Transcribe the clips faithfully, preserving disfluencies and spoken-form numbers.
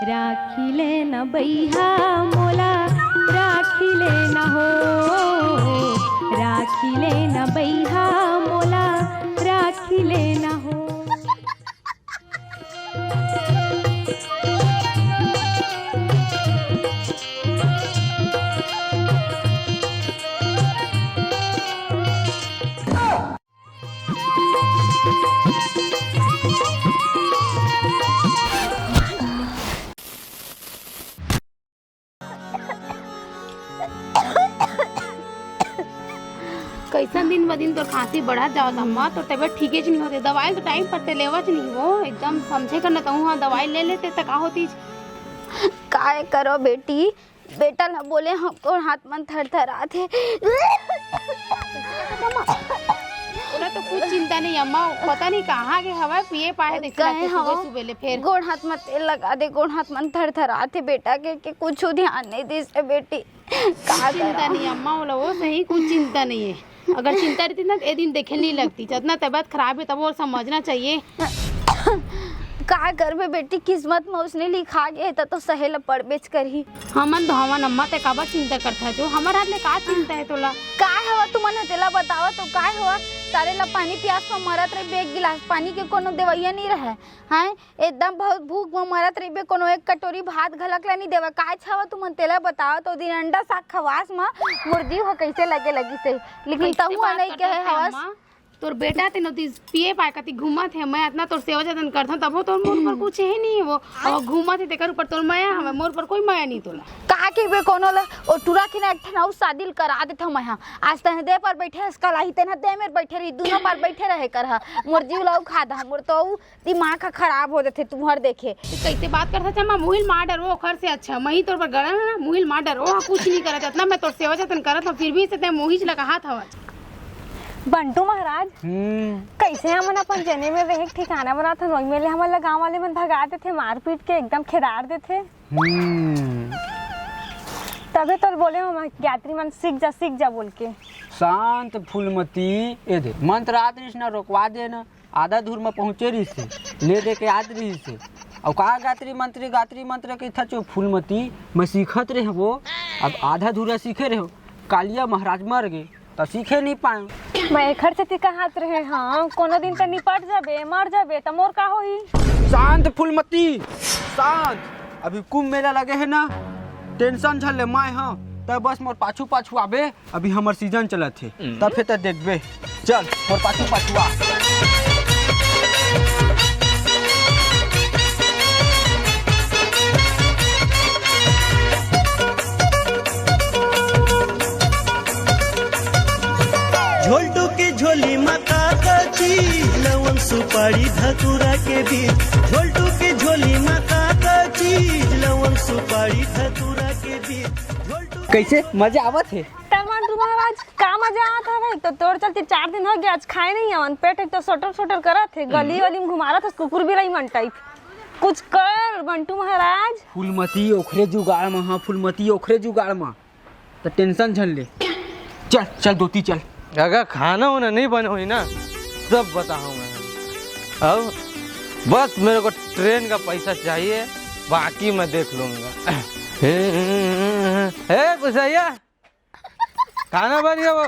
राखी ले न बइहा मोला, राखी ले न हो, राखी ले न बइहा मोला, राखी ले न हो। कैसन दिन ब दिन तोर खांसी बढ़त जावत अम्मा, तोर तबीयत ठीके च नहीं होते। दवाई तो टाइम पर ते लेवत नहीं हो, एकदम समझे कर न तहूं, हाँ दवाई ले लेते त का होती। काय करो बेटी, बेटा ला बोले हंव, गोड़ हाथ मन थरथरात हे। ओला तो कुछ चिंता नहीं अम्मा, पता नहीं कहाँ के हवा पिए पाए, देखे कहे सुबह हवा, सुबह ले फेर। गोड़ हाथ म तेल लगा दे, गोड़ हाथ मन थरथरात हे बेटा के, के कुछ ध्यान नहीं दिस हे बेटी। का चिंता नहीं अम्मा, ओला वो सही, कुछ चिंता नहीं है। अगर चिंता रहती ना, ए दिन देखे नहीं लगती। जितना तबीयत खराब है, तब वो समझना चाहिए। का करबे बेटी, किस्मत में उसने लिखा गया है, त तो सहे ल पड़बेच करही। हमन तो हवन अम्मा, ते काबर चिंता करथा जो? हमर हाथ ले का चिंता है तोला? काय हवा तुमन ह, तेला बतावा तो काय हवा? सारे ला पानी प्यास में मरत रहिबे, एक गिलास पानी के कोनो देवैया नहीं रहे। हाय, एकदम बहुत भूख में मरत रहिबे, कोनो एक कटोरी भात घलक ला नहीं देवा। काय छावा तुमन तेला बतावा तो, दिन अंडा साग खवास में मोर जीव ह कैसे लगे लगी से, लेकिन तहु नहीं कहे हवस। तोर बेटा तेनो दिस पिए पाए कति घूमत हे, मैं अतना तोर सेवा जतन करथन, तबो तोर मोर पर कुछ हे नहीं वो। और घूमत हे तेकर ऊपर तोर मया हवे, मोर पर कोई मया नहीं तोला। का कहिबे कोनो ला, ओ टुरा के ना एक ठन अउ शादी ल करा देथव मैं हा। आज तने दे पर बैठे हस, कल आही तेन हा दे मेर बैठे रही, दुनो पर बैठे रहे कर हा। मोर जीव ला अउ खा दा, मोर तो अउ दिमाग हा खराब हो जाथे तुम्हर देखे। तू कैसे बात करथस अम्मा, मुहिल मार डर वो ओखर से अच्छा, मैं ही तोर पर गड़ा ना, मुहिल मार डर वो कुछ नहीं करत, अतना मैं तोर सेवा जतन करत हूँ, फिर भी से ते मुहिच लगा हाथ हवा। बंटू महाराज, हम्म। कैसे हमन अपन जने में रहे के ठिकाना बनात हन, वही में ले हमन ला गाँव वाले मन भगा देथे, मारपीट के एकदम खेदार देथे। हम्म। तबे तो बोले हम, यात्री मन सीख जा, सीख जा बोल के। शांत फूलमती, ए दे, मंत्र आत रहिस ना, रोकवा दे ना, आधा धूर में पहुँचे रहिस हे, ले दे के आत रहिस हे। अउ का गात्री मंत्री, गात्री मंत्र के था चो फूलमती, मैं सीखत रहे वो, अब आधा धूरा सीखे रहे हो, कालिया महाराज मर गए, त सीखे नहीं पाए। मैं एखर सेती कहत रहे हंव, कोनो दिन त निपट जाबे, मर जाबे, त मोर का होही? शांत फूलमती, शांत। अभी कुंभ मेला लगे हे ना, टेंशन झन ले, मैं हंव, त बस मोर पाछू पाछू आबे, अभी हमर सीजन चलत हे, त फेर त देखबे। चल, मोर पाछू पाछू आ। झोलटू के झोली म का का चीज, लवंग सुपारी धतूरा के बीज। झोलटू के झोली म का का चीज, लवंग सुपारी धतूरा के बीज। झोलटू कैसे मजा आवत हे? तलमान तू महाराज, का मजा आवत हवे? तो तोर चलते चार दिन हो गया, आज खाए नहीं हवन। पेट एक तो सोटर सोटर करत हे, गली हम्म। वली में घुमारत हे कुकुर बिलाई मन टाइप। कुछ कर बंटू महाराज। फूलमती ओखरे जुगाड़ म, हाँ फूलमती ओखरे जुगाड़ म। त टेंशन झन ले। चल, चल दोती चल। अगर खाना वाना नहीं बने होई ना, तब बताऊंगा। अब बस मेरे को ट्रेन का पैसा चाहिए, बाकी मैं देख लूंगा। हे, हे, गुसैया, खाना बन गया वो?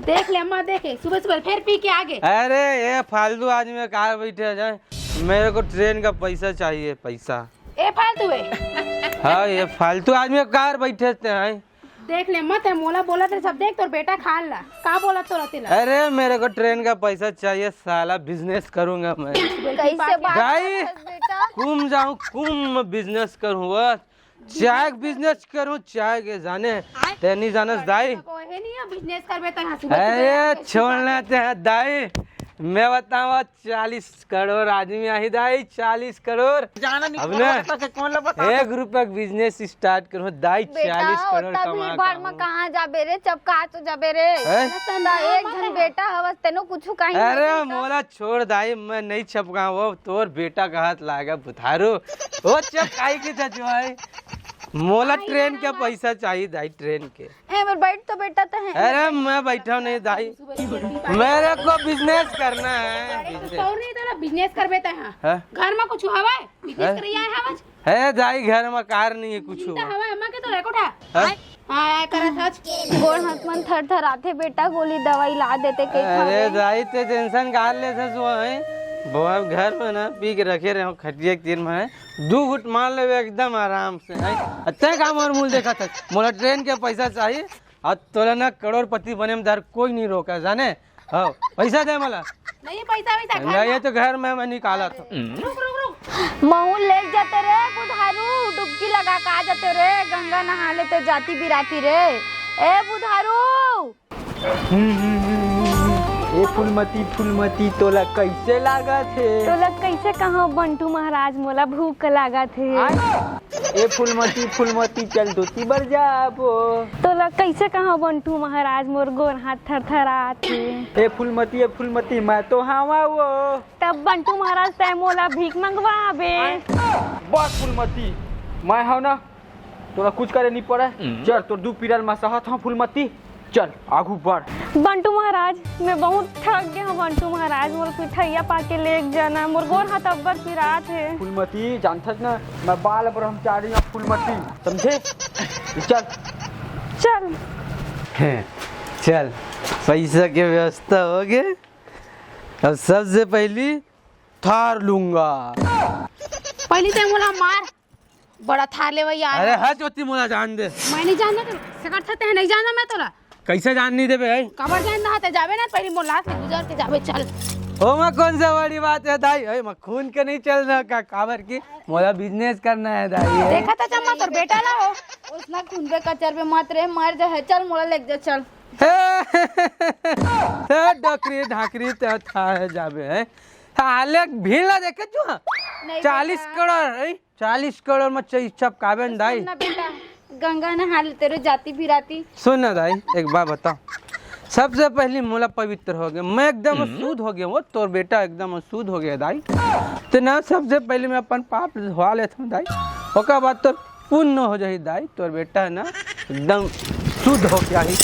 देख ले अम्मा, देखे सुबह सुबह फिर पी के आ गए। अरे ये फालतू आदमी कार बैठे जाए, मेरे को ट्रेन का पैसा चाहिए, पैसा। ए फालतू है। हाँ, ये फालतू आदमी कार बैठे थे हैं। देख ले मत है, मोला बोला तेरे सब, देख तोर बेटा खा ला, का बोला तोला तेला? अरे मेरे को ट्रेन का पैसा चाहिए साला, बिजनेस करूंगा मैं। कैसे बात भाई, कर रहा है बेटा? कुम जाऊं, कुम बिजनेस करूं बस। चाय के बिजनेस करूं, चाय के जाने, ते नहीं जानस दाई। कोई नहीं है, बिजनेस करबे त यहाँ सुबह सुबह अरे आके छोड़ना ते हैं दाई, मैं बताऊं, चालीस करोड़ आदमी आही दाई, चालीस करोड़। जाना नहीं अब पता ना, के कौन ला पता। एक रुपया के बिजनेस स्टार्ट करूं दाई, बेटा, चालीस करोड़ उतना कमा भीड़ भाड़ में कहाँ जाबे रे, चपका तो जाबे रे। हैं? ना एक जन बेटा हवस, तेनो कुछ कहीं अरे नहीं देता। मोला छोड़ दाई, मैं नहीं छपका, वो तोर बेटा का हाथ लागा बुधारू, वो चपकाई के जजवाई। मोला ट्रेन के पैसा चाहिए दाई, ट्रेन के। ए, मेरे बैठ तो बेटा तो है। अरे, मैं बैठा नहीं दाई, मेरे को बिजनेस करना है, बिजनेस। तो नहीं तो ना बिजनेस कर बेटा है। हाँ? घर में कुछ हवा है? बिजनेस हैं? करिया है आज? है दाई, घर में कार नहीं है कुछ। तो हवा अम्मा के तो है कोठा। हैं? हाँ, आय करत हच। गोड़ हाथ मन थरथराथे बेटा, गोली दवाई ला देते के अरे खावे। दाई, ते टेंशन काहे लेथस वो, हैं? वो घर में ना पी के रखे रहे हो, खटिया के तीर में है, दू घुट मार लेवे एकदम आराम से, हैं? अत्ते काम और मूल देखा था, मोला ट्रेन के पैसा चाहिए, और तोला ना करोड़पति बने में दर कोई नहीं रोका, जाने? हाँ, पैसा दे मला। नहीं, पैसा वैसा खा नहीं, ला। ये तो घर में मैं निकाला था। रुक, रुक, रुक। महू ले जाते रे बुधारू, डुबकी लगा के आ जाते रे, गंगा नहा लेते जाती बिराती रे। ए बुधारू। ए फूलमती, फूलमती, तोला कैसे लागत हे? तोला कैसे कहा बंटू महाराज, मोला भूख लागत हे। आय? ए फूलमती, फूलमती, चल धोती बर जाबो। तोला कैसे कहा बंटू महाराज, मोर गोर हाथ थरथरात हे। ए फूलमती, ए फूलमती, मैं तो हावा वो। तब बंटू महाराज तै मोला भीख मंगवाबे। बस फूलमती, मैं हव ना, तोला कुछ करे नहीं पड़े। चल, तोर दुख पीरा ल मैं सहत हव फूलमती। चल, आगू बढ़। बंटू महाराज, मैं बहुत थक गया हूँ बंटू महाराज, मोर पिठैया पाके लेग जाना, मोर गोर हाथ अब्बड़ पिरात हे। फूलमती, जानथस ना, मैं बाल ब्रह्मचारी हूँ फूलमती, समझे? चल। चल। हैं, चल, पैसा के व्यवस्था हो गए। अब सबसे पहली थार लूंगा। पहली ते मोला मार, बड़ा थार लेवई यार। अरे हट ओती, मोला जान दे। मैं नहीं जानना तो, सकट था ते नहीं जानना मैं तोला। कैसे जान नहीं देबे, हैं? काबर जान ना ते जाबे ना, पहली मोर लात ले गुजर के जाबे, चल। ओमा कौन सा बड़ी बात है दाई? ए, मैं खून के नहीं चल रहा का, काबर की मोला बिजनेस करना है दाई। देखा था जम्मा तोर बेटा ला हो। उसना खून बे कचर बे मत रे, मर जा है, चल मोला लेके जा, चल। हे, हे, डकरी ढाकरी ते था है जाबे, हैं? हाले भीड़ ला देखे तू, हाँ? नहीं चालीस बेटा। करोड़, हैं? चालीस करोड़ में चई चपकाबे न दाई। सुन ना बेटा, गंगा नहा लेते रे जाती बिराती। सुन ना दाई, एक बात बताओ, सबसे पहली मोला पवित्र हो गया, मैं एकदम शुद्ध हो गया, वो तोर बेटा एकदम शुद्ध हो गया दाई। तो ना सबसे पहले मैं अपन पाप धोआ लेता हूँ दाई, ओकर बाद तो पुण्य हो जाही दाई, तोर बेटा है ना एकदम शुद्ध हो गया ही।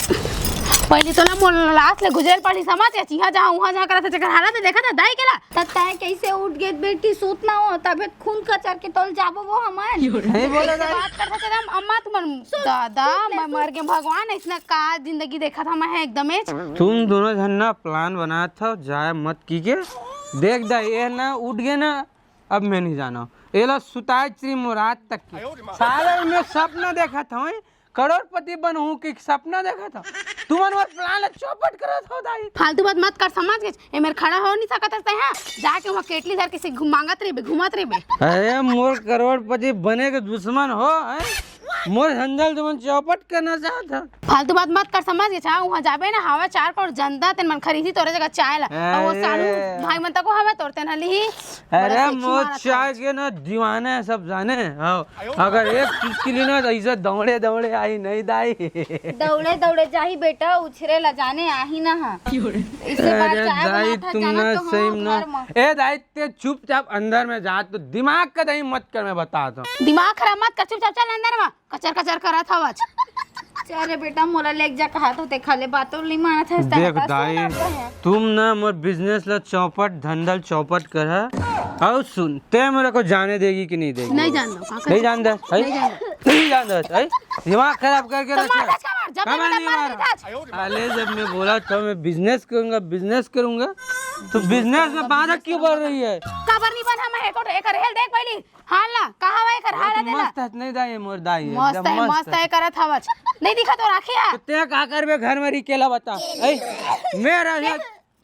पहले तो ना मोर लाश ले गुजरेल पड़ी समझ के, चिहा जहाँ उहाँ जहाँ करत हे, जेकर हालत है देखा था दाई केला। त तैं कैसे उठ गए बेटी, सूत ना हो, तबे खून कचर के तोल जाबो वो हमन। नहीं बोला कैसे दाई। बात करत हे एकदम अम्मा तुमन। दादा, मैं मर गए भगवान, इसना का जिंदगी देखा था मैं एकदम। तुम दोनों जन ना प्लान बनात हो, जाए मत की के। देख दाई, ये ना उठ गए ना, अब मैं नहीं जाना। एला सुताए च रही मोर आज तक के। साले मैं सपना देखा था, हैं? करोड़पति बनहूं के सपना देखा था। तुमन मोर प्लान ला चौपट करत हो दाई। फालतू बात मत कर, समझ गेस? ए मेर खड़ा हो नहीं सकत हस तैं, हाँ? जाके वहाँ केटली धर के से घुम-, मांगत रहिबे, घूमत रहिबे। अरे मोर करोड़पति बने के दुश्मन हो, हैं? मोर धंधा ल तुमन चौपट करना चाहत हो। फालतू बात मत कर, समझ गेस? हाँ, वहाँ जाबे ना, हवा चार करोड़ जनता तेन मन खरीदी तोरे जगह चाय ला। और वो अरे। सालू भाई मन तको हवा तोर तेन लिही। अरे, बड़ा सेक्सी मोर मारत चाय हवस। के ना दीवाना है सब जाने। हाँ, अगर एक चुटकी ली ना, तो ऐसे दौड़े दौड़े आई नहीं दाई। दौड़े दौड़े जाही बेटा, उछरे ला जाने आही ना हा। इससे बात अरे चाय दाई, बनात हा, तुम जाना ना तो सही हाँ, में ना। घर में। ए दाई, ते चुपचाप अंदर में जा, तो दिमाग का दही मत कर, मैं बता दो। दिमाग खराब मत कर, चुपचाप चल अंदर में। कचर कचर करत हवच। अरे बेटा, मोला लेग जा कहत होते, खाले बातों नहीं मानत हस, देख दाई, तुम ना मोर बिजनेस ला चौपट, धंधा ला चौपट कर है। और सुन, ते मेरे को जाने देगी कि नहीं देगी? नहीं जान दो, का नहीं जान दे, है? नहीं जान दो। नहीं जान दे, है? दिमाग खराब करके तो रख मार ले। दे, का मार? जब काबर तक नहीं मार मार? दे, आज। अरे, जब मैं बोला था मैं बिजनेस करूंगा, बिजनेस करूंगा, तो बिजनेस में बाधा क्यों बढ़ रही है? काबर नहीं बन हम है को एक रेल देख पहली। हाल ना, कहाँ हवा एकर हाल है तेला? मस्त है, नहीं दाई, मोर दाई है, मस्त एकदम है, मस्त मस्त है। है, करत हवच। नहीं दिखा तो राखी है। तो ते का करबे घर में रही केला बता? ए, मैं रह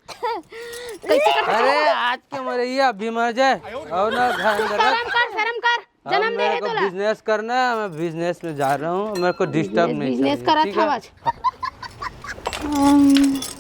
कैसे कर अरे आज के मरैया अभी मर जाए और ना घर में रख। शर्म कर, शर्म कर। अब जन्म दे मेरे है को तोला। बिजनेस करना है, मैं बिजनेस में जा रहा हूँ, मेरे को डिस्टर्ब नहीं बिजनेस करना, करत ठीक है? हवच।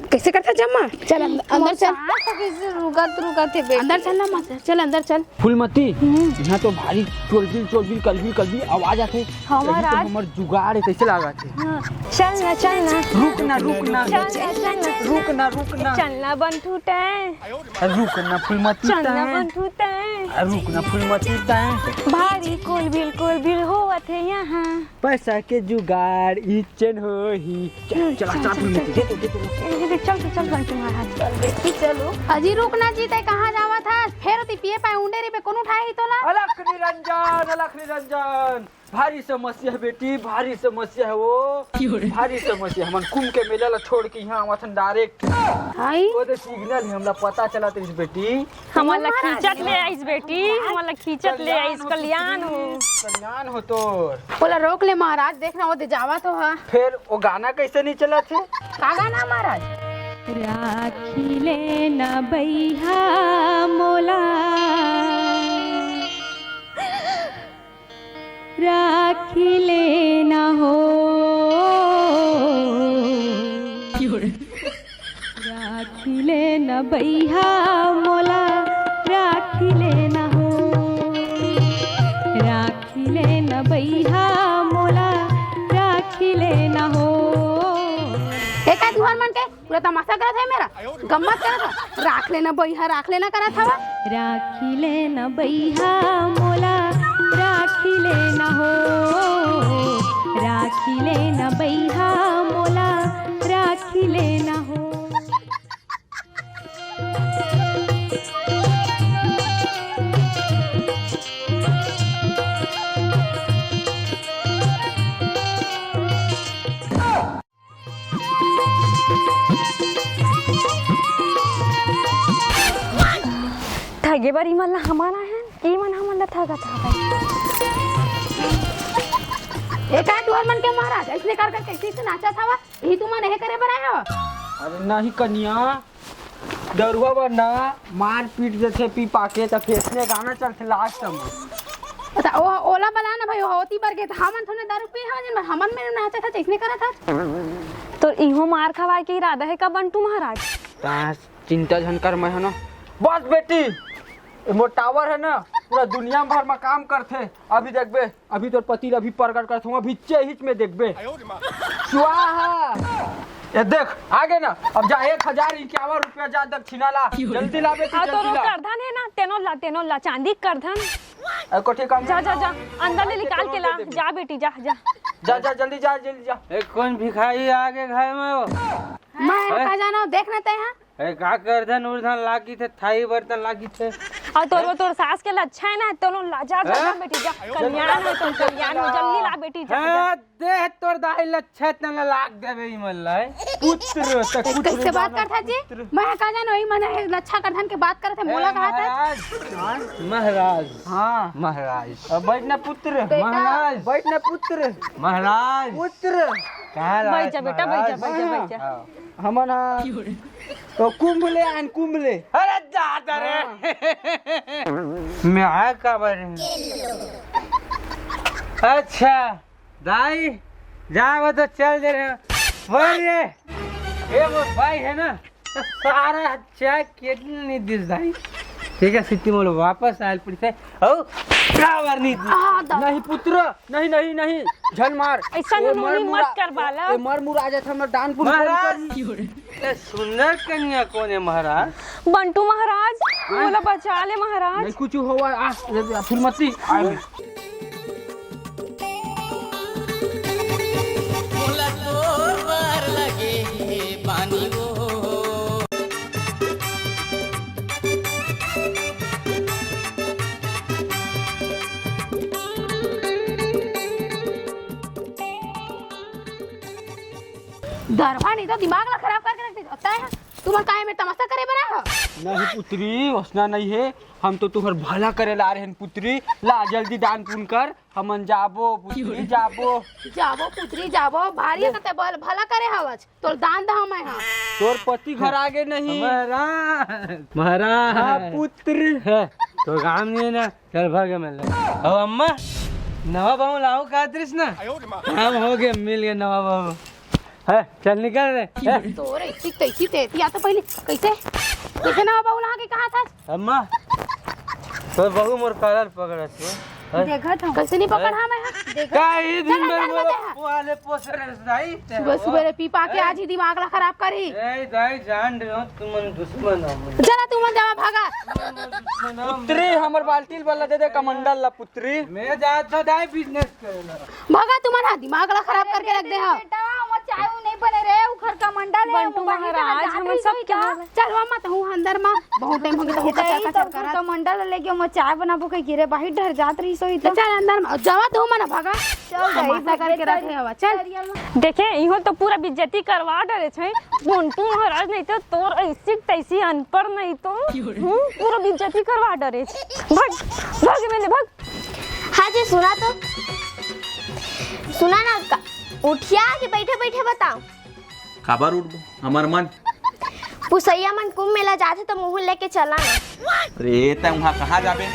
कइसे करथे जम्मा? चल अंदर, अंदर चल। मोर सांस ह कइसे रुकत रुकत हे बेटी। अंदर चल ना माँ, चल अंदर चल। फूलमती, हम्म। यहाँ तो भारी चोलबिल चोलबिल कलबिल कलबिल आवाज आथे। हाँ, यही तो राज। हमर जुगाड़ हे, कइसे लागत हे? हाँ। चल ना, चल ना। रुक ना, रुक ना। चल ना, चल ना। रुक ना, रुक ना। चल ना बंटू तैं। अरे रुक ना फूलमती चल ना तैं। बंटू तैं। अरे रुक ना फूलमती तैं। भारी कोलबिल कोलबिल होवत हे यहाँ। पैसा के जुगाड़ इचन होही। चल, हम्म, चला, चल, चला, चल, फूलमती, चल। दे तो, दे तो। ए, दे, दे, चल, चल, चल, चल, तुम्हारा हाथ। चल, बेटी, चलो। अजी, रुक ना जी, तैं कहाँ जावत हस? फेर ओती पिए पाए उंडे रहिबे, कोन उठाही तोला? अलख निरंजन, अलख निरंजन। भारी समस्या हे बेटी, भारी समस्या हे वो। क्यों रे? भारी समस्या। हमन कुंभ के मेला ला छोड़ के यहाँ आवत हन direct। हाय। वो तो signal हे, हमला पता चलत रहिस बेटी। हमन ला खींचत ले आइस बेटी, हमन ला खींचत ले आइस, कल्याण हो। कल्याण हो तोर। ओला रोक ले महाराज, देख ना, वो दे जावा तो हा। फेर वो गाना कइसे नइ चलत हे? का गाना महाराज? राखी ले ना बइहा मोला, राखी ले ना हो। राखी ले न बइहा मोला, राखी ले न हो, राखी ले न बइहा मोला, राखी ले न हो। ए का तुहर मन के पूरा तमाशा करत हे मेरा, गम्मत करत हे, राख ले न बइहा, राख ले न करत हवा। राखी ले न बइहा मोला, राखी ले न हो, राखी ले न बइहा मोला, राखी ले न हो। ठगे बर इमन ला हमन आए हन, कि इमन हमन ला ठगत हवय। ए का तुहर मन के महाराज, अइसने कर कर कइसे, कइसे नाचत हवा? यही तुमन एहे करे बर आए हवा? अरे नहीं कनिया, दरुहा बर ना मार पीट देथे पी पाके, त फेसने गाना चलथे last में। अच्छा, ओ, ओला बला ना भाई, ओ होती बर के, त हमन थोड़े दारू पी हवन, हमन में नाचत हस, अइसने करत हस। तो इहो मार खवाए के इरादा हे का बंटू महाराज? ता चिंता झन कर, मैं हे ना। बस बेटी, ए मोर tower हे ना, पूरा दुनिया भर में काम करथे। अभी देखबे, अभी तोर पति ल अभी प्रकट करत हूँ, अभी चेहिच में देखबे। स्वाहा। ए देख, आगे ना, अब जा एक हजार इक्यावन रुपया जा दक्षिणा ला, जल्दी ला बेटी, आ, जल्दी तोरो ला। करधन हे ना, तेनो ला, तेनो ला, चांदी करधन। ए, कोठी काम जा, जा, जा, अंदर ले निकाल के ला, जा बेटी, जा, जा। जा, जा, जल्दी जा, जल्दी जा। ए, कोन भिखारी आगे घर में वो? मैं हैं? का जानो, देख ना तैं हा। ए, का करधन उरधन लागी थे, थाई बर्तन लागी थे। अउ तोर, हैं? तोर सास के लच्छा हे ना, तोनो ला, जा, जा, जा हैं? बेटी, जा। कल्याण हो, तो कल्याण हो, जल्दी ला बेटी, जा, जा। हैं, दे तोर दाई लच्छा, तन लाग देबे इमन ला। पुत्र, ते ए, पुत्र कइसे बात जाना, करत हस जी? पुत्र। मैं का जानो, इमन लच्छा करधन के बात करत हे, मोला कहा था। महाराज, हाँ, महाराज। हाँ। महाराज। अब बैठ ना पुत्र। बेटा। महाराज। बैठ ना पुत्र। महाराज। पुत्र। कहाँ बैठ जा बेटा, बैठ जा, महाराज? बैठ जा, बैठ जा। हाँ। हमन हा तो कुंभ ले आन, कुंभ ले। अरे दादा रे। हाँ। मैं आया का बारे में? अच्छा, दाई, जा वो तो चल दे रहे हो। बोल रे, ये वो भाई है ना, तो सारा चाय केतली नहीं दिस दाई। ठीक है, सिटी मोल वापस आयल पड़ी थे। ओ, का बार नहीं दिस? आ, दादा। नहीं पुत्र, नहीं, नहीं, नहीं, झन मार। ऐसा ए, नोनी मर मत मुरा-, कर बालक। ए, मर मुरा जात हमर दान पुण्य महाराज। कौन करी? ए, सुंदर कन्या कौन है महाराज? बंटू महाराज, हाँ? मोला बचा ले महाराज। नहीं कुछ होवा, आ, फूलमती, आ। मोला तोर बर लगे हे पानी वो। दरवा नहीं तो दिमाग ला खराब करके रख दे। तुमन काहे में तमाशा करे बर आए हो? नहीं पुत्री, ओसना नहीं है, हम तो तुहर भला करे ला रहे हैं पुत्री। ला जल्दी दान पुण्य कर, हमन जाबो पुत्री, जाबो। जाबो पुत्री, जाबो। भारी कते बल भला करे हवच, तोर दान दहा मैं हा। तोर पति घर आगे नहीं। महाराज, महाराज। हाँ, पुत्र। है, तो काम नहीं है ना, चल भाग मिल ले। अब अम्मा, नवा बहू लाओ का दृश्य ना? काम हो गया, मिल गया नवा बहू। है, चल निकल रे। है? तोरे इसी तैसी तेती आ तो पहले कैसे, कैसे ना बाबू लहा के कहा था? अम्मा, तो बहू मोर कॉलर पकड़त हो। हैं? देखत हूँ। कैसे नहीं पकड़ा मैं? देखत का ई दिन चल, में चल, मोर चल। पुआ ले पोसर दाई ते सुबह हो। सुबह रे पी पा के हैं? आज ही दिमाग ला खराब करी। ए दाई, जान रहे हो तुमन दुश्मन हो मोर। चला तुमन जावा भागा। दुश्मन हो। पुत्री, हमर बाल्टी ल बल्ला दे दे, कमंडल ला पुत्री। मैं जात हूँ दाई बिजनेस करे ला। भगा तुमन हा दिमाग ला खराब करके रख दे हा। बेटा, वो चाय वो नहीं बने रे, वो घर का मंडल है, बंटू वो बाहर महाराज, आज हम सब क्या? चल मामा, तहूँ अंदर मा, बहुत टाइम हो गया, तहूँ का चक्कर चक्कर। का मंडल ले गयो, मैं चाय बनाबो कह गिरे, बाहर डर जात रही सोई तो। चल अंदर मा, जावा तहूँ मन भगा। चल, तमाशा करके रखे हवा, चल। देखे, इहो तो पूरा बेइज्जती करवा डरे छे। बंटू महाराज नहीं तो तोर ऐसी तैसी अनपढ़ नहीं तो, हम्म, पूरा बेइज्जती करवा डरे छे। भाग, भाग मैंने, भाग। हाँ जी, सुना तो। सुना ना, का-, उठिया के बैठे बैठे बताओ। काबर उठबो? हमर मन। पुसैया मन कुंभ मेला जाथे तो मुहूँ लेके चला ना। अरे, तै उहाँ कहाँ जाबे?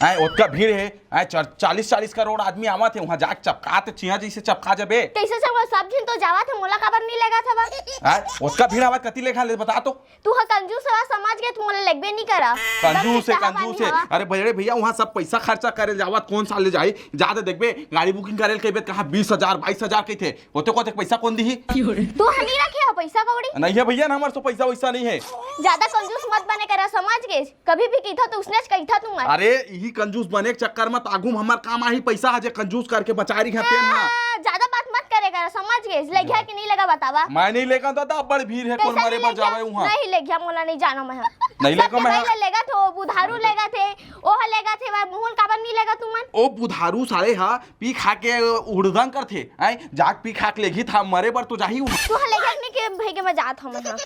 आय, ओतका भीड़ हे। आय, चालीस चालीस करोड़ आदमी आवत हे, उहाँ जाके चपका त चिया जैसे चपका जाबे। कैसे सब, सब झिन तो जावत हे, मोला काबर नहीं लेगत हवा? आय, ओतका भीड़ आवत कति लेखा ले बता तो। तू ह कंजूस हवा, समझ गे, तू मोला लेगबे नहीं करा। कंजूस हे, कंजूस हे। अरे बड़े भैया, वहाँ सब पैसा खर्चा करे जावत, कौन साल ले जाही? जादा देखबे, गाड़ी बुकिंग करे ल कहिबे, कहाँ बीस हजार, बाईस हजार कहिथे, ओते को ओते पैसा कौन दिही? तू ह नहीं रखे हो पैसा कौड़ी? नहीं है भैया, ना हमारे तो पैसा वैसा नहीं है। जादा कंजूस मत बने करा, समझ गे? कभी भी कहिथा तो उसने कहिथा तू मत। अरे, यही कंजूस बने के चक्कर में तो आगू में हमार काम आही, पैसा ह जे कंजूस करके बचा रही है, तेन ह। हाँ, जादा बात मत करे करा, समझ गे? ले गया कि नहीं लगा बतावा? मैं नहीं लेगा दादा, बड़ भीड़ है, कौन कैसे मरे नहीं बर ले गया? जावे उहाँ? नहीं ले गया, मोला नहीं जाना मैं। नहीं सब लेगा मैं। ले लेगा थे, बुधारू लेगा थे, ओह लेगा थे, वह मोहन काबर नहीं लेगा तुमन? ओ बुधारू साले हा, पी खा के उड़दंग करथे, आय, जाग पी खा के लेगी था, मरे बर तो जाही उहाँ। तू ह लेगा नहीं के भाई के मैं जात हूँ मैं, हाँ।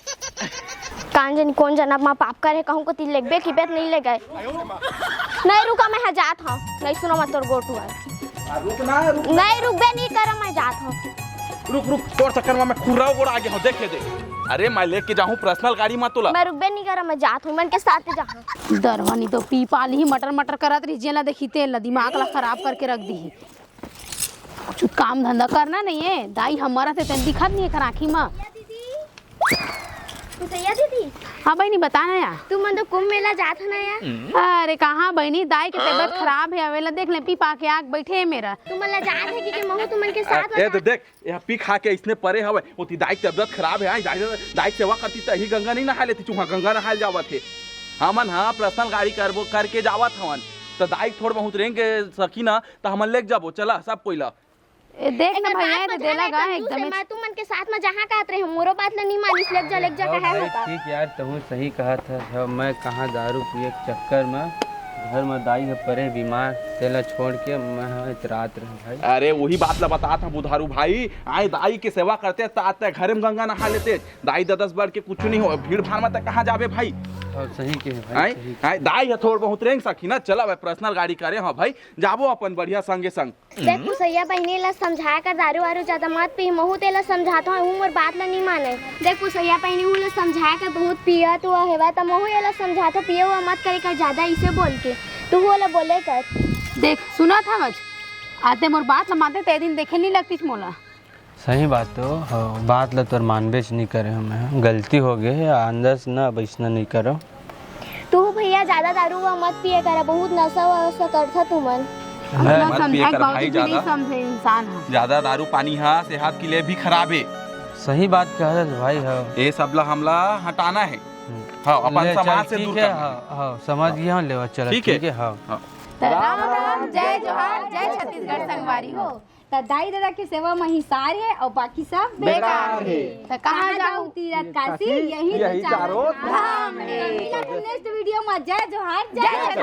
कान जन कौन जनम मा पाप करे, कहूँ को ती लेगबे की बेत नहीं ले गए। नहीं रुका, मैं ह जात हूँ, नहीं सुनो मत तोर गोटू है। आ, रुक ना, रुक। नहीं रुकबे नहीं करो, मैं जात हूँ। रुक, रुक, तोर चक्कर में मैं खुर्रा गोड़ आ गया हूँ, देखे दे। अरे, मैं लेके जाहूँ पर्सनल गाड़ी में तोला। मैं रुकबे नहीं करो, मैं जात हूँ, मन के साथ जाहूँ। दरवानी तो पी पाली ही मटर मटर करत रही, जेला देखी तेला दिमाग ला खराब करके रख दी। कुछ काम धंधा करना नहीं है, दाई हमारा से तेन दिखत नहीं है कर आँखी में। दीदी, कुसैया दीदी। हाँ बहनी, बता ना यार। तुमन तो कुंभ मेला जात हो ना यार। अरे कहाँ बहनी, दाई के तबीयत खराब है, अवेला देख ले, पी पा के आग बैठे है मेरा। तुमन ला जात है कि, कि महू तुमन के साथ ए, ए, तो देख, ये पी खा के इसने परे हवे, ओती दाई के तबीयत खराब है, आई दाई, दाई के सेवा करती त ही गंगा नहीं नहा लेती, चूहा गंगा नहाए जावत है। हमन हाँ पर्सनल गाड़ी करबो, करके जावत हवन, तो दाई थोड़ बहुत रेंग सकी ना, तो हमन लेके जाबो, चला सब कोई ला। ए, देख ना एकर भैया, बात ये मत देला जाने, गा कंजूस एकदम है, ही। मैं तुमन के साथ में जहाँ कहत रहे, मोरो बात ला नहीं मानिस, लेके जा, लेके जा, हाँ कहे भाई, होता। ठीक यार, तहूँ सही कहत हस। मैं कहाँ दारू पिए के चक्कर में घर में दाई ह परे बीमार, तेला छोड़ के मैं ह इतरात रहे भाई। अरे, वही बात ला बतात हूँ बुधारू भाई, आए दाई के सेवा करते त आते घरे में गंगा नहा लेते, दाई ददस बढ़ के कुछ नहीं हो, भीड़ भाड़ में त कहाँ जाबे भाई? हाँ, सही के है भाई, आए, सही। आए, दाई ह थोड़ बहुत रेंग सकी ना, चला भाई, पर्सनल गाड़ी करे, हाँ भाई, जाबो अपन बढ़िया संगे संग। देख पुसैया बहिनी ला समझाया कर, दारू वारू ज्यादा मत पी। महू तेला समझात हूँ, वो मोर बात ला नहीं माने। देख पुसैया बहिनी, हूँ ला समझाया कर, बहुत पिया तू हेवा त महू एला समझात हूँ, पिए हुआ मत करे कर ज्यादा, इसे बोल के तू वो ला बोले कर। देख सुना था मच, आते मोर बात ला मानते ते दिन देखे नहीं लगतीस मोला। सही बात तो हो, बात ला तोर मानबेच नहीं करे हूँ मैं, गलती हो गए, आंदस ना अब इसना नहीं करो। तू भैया ज्यादा दारू वा मत पिए करा, बहुत नशा वशा करथा तुमन। मैं अपना मत पिए समझा कर बहुत भाई भी नहीं ज्यादा। समझे इंसान ह। ज्यादा दारू पानी हा सेहत के लिए भी खराब है। सही बात कह रहे भाई, हाँ। ये सब ला हमला हटाना है। हम्म। हाँ, अपन ले, समाज चल, से ठीक दूर है, करना है। हाँ, हाँ, समझ गया हूँ, लेवा चल, ठीक है। ठीक है, हाँ। हाँ। त राम राम, जय जोहार, जय छत्तीसगढ़ संगवारी हो। त दाई ददा के सेवा म ही सार हे अउ बाकी सब बेकार हे। त कहाँ जाहू तीरथ काशी, यही यही तो चारों चारों धाम हे। मिलत हन नेक्स्ट वीडियो म। जय जोहार, जय जय छत्तीसगढ़।